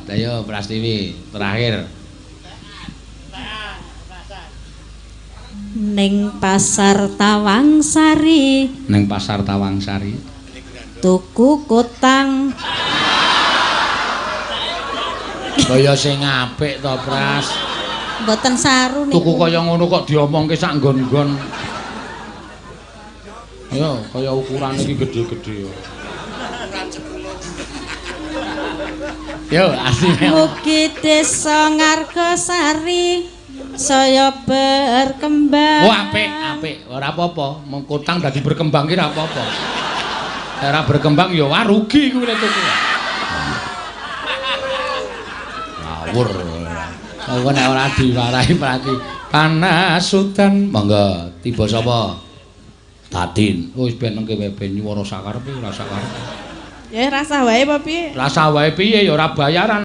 Ayo Prastiwi, terakhir. Ning pasar Tawangsari. Ning pasar Tawangsari. Tuku kotang. Kaya sing apik to, Pras. Mboten saru niku. Tuku kaya ngono kok diomongke sak nggon-nggon. Ayo, kaya ukurane iki gedhe-gedhe yo. Yo, asline. Mugi desa Ngargosari saya berkembang. Oh, apik, apik. Ora apa-apa. Mung kotang dadi berkembang ki ora apa-apa. Ora berkembang ya wah rugi kuwi lek tuku. Ngawur. Kok nek ora diwarahi prati panas udan. Monggo tiba sapa? Tatin. Wis ben nengke ben nyuwara sakarepe ora sakarepe. Ya rasah wae apa piye? Rasah wae piye ya ora bayaran.